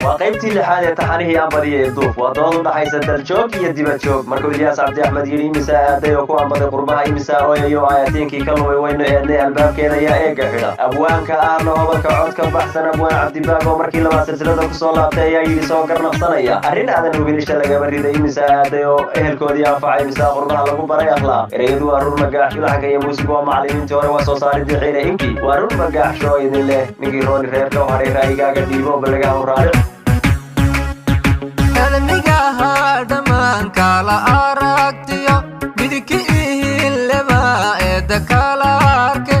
Waa qaybtii lixaad ee taxanihii Ambadiya ee Duuf. Waa dood u dhaxaysa daljoog iyo dibadjoog. Markuu Ilyaas Cabdi Axmed yidhi imisaa aaday oo ku ambaday qurbaha, imisaa ooyayo aayatiinkii ka lumay, waynu eednay albaabkeena ayaa eegga xidha. Abwaanka ahna hobalka cod ka baxsan, Abwaan Cabdibaag, oo markii labaad silsilada kusoo laabtay, ayaa yidhi soo garnaqsanaya arrin aadan hubin isha lagama riday. Imisaa aaday oo ehelkoodii anfacay? Imisaa qurbaha lagu baray akhlaaq? Ereyadu waa Run Magaax, laxanka iyo muusigu waa macallimiintii hore, waa soo saaridii Xiire Inki. Waa Run Magaax shoo idin leh, ninkii rooni reerka u hadhay ra'yigaaga dhiibo, balagaha u raaric. Cilmigaha dhammaan kala aragtiyo midki ihileba eedda kala arke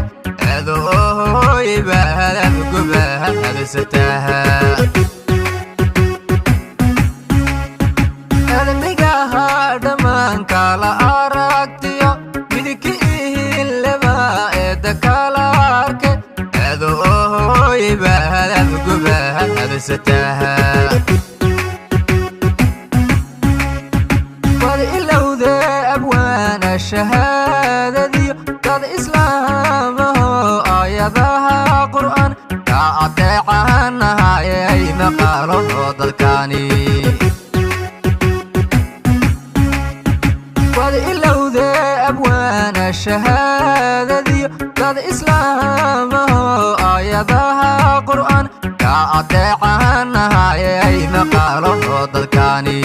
adooybaadgubahadsataha. Cilmigaha dhammaan kala aragtiyo midki ihileba eedda kala arke adooybaadgubahadsataha. Wad ilowde abwaana shahaadadiyo dad islaamaho aayadaha qur'aan ka adeecanahay maqaalo dadkaani. Wad ilowde abwaana shahaadadiyo dad islaamaho aayadaha qur'aan ka adeecanahay maqaalo dadkaani.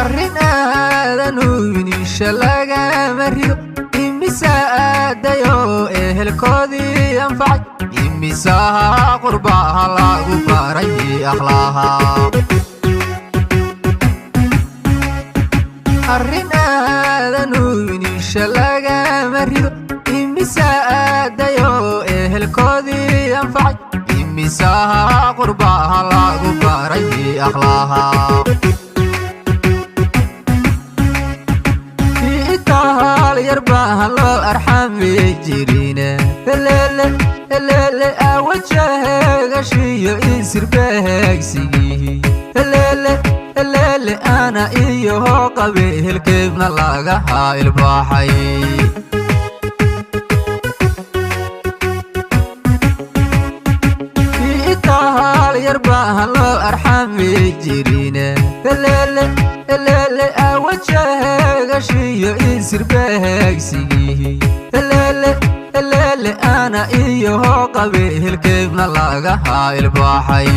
Arrin aadan hubin isha lagama rido. Imisa aadayoo ehelkoodii anfacay? Imisaha qurbaha lagu baray akhlaaha? Arrin aadan hubin isha lagama rido. Imisa aadayoo ehelkoodii anfacay? Imisaha qurbaha lagu baray akhlaaha? Itaal yar baa loo arxami jirine, helele helele, awajaheegashiyo isirbeegsigii, helele helele, ana iyo qabe helkeedna laga ilbaaxay. Itaal yar baa loo arxami jirine, helele helele, awajaheegashiyo isirbeegsigii, helele helele, ana iyo qabe helkeedna laga ilbaaxay.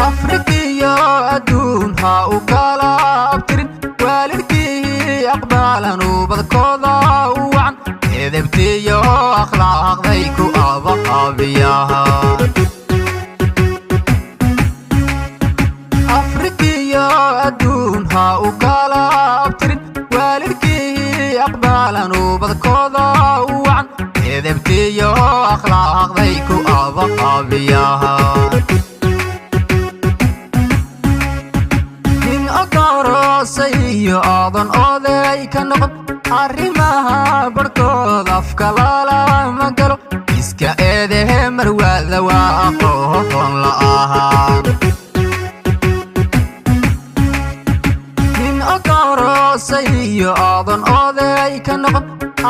Afrikiyo adduun ha u kala abtirin waalidkii aqbalan ubadkooda u wacan, edebtiyo akhlaaqday ku abaqaabiyaha. Afrikiyo adduun ha u kala abtirin waalidkii aqbalan ubadkooda u wacan, edebtiyo akhlaaqday ku abaqaabiyaha. Nin okorosay iyo aadan oday ka noqon arrimaha barhkood afka lalama galo, iska eedehe marwaada waa aqoon la'ahaan. Nin okorosay iyo aadan oday ka noqon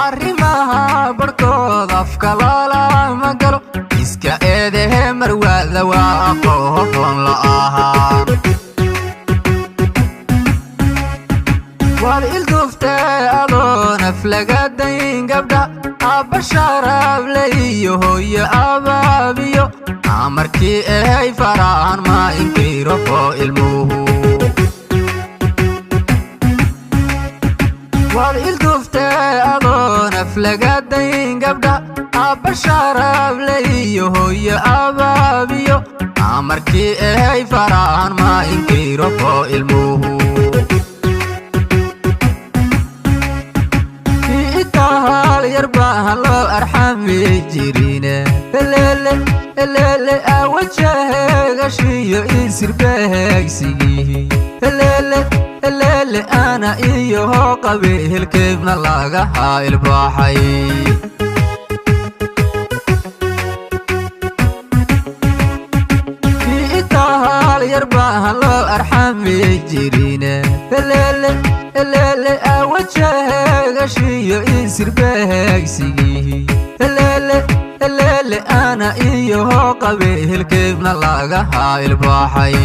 arrimaha barhkood afka lalama galo, iska eedehe marwaada waa aqoon la'ahaan. Waad ilduuftee adoon aflagadayn gabdha aabba sharaable iyo hooyo abaabiyo amarkii ahay farahan ma inkiro oo ilmuhu. Waad ilduuftee adoon aflagadayn gabdha aabba sharaable iyo hooyo abaabiyo amarkii ahay farahan ma inkiro oo ilmuhu. Itaal yar baa loo arxami jirine, Eleele eleele awajaheegashiyo isirbeegsigii. Eleele eleele ana iyo qabiilkeedna lagaha ilbaaxay. Itaal yar baa loo arxami jirine. Eleele eleele awajaheegashiyo isirbeegsigii. Eleele eleele ana iyo qabiilkeedna lagaha ilbaaxay.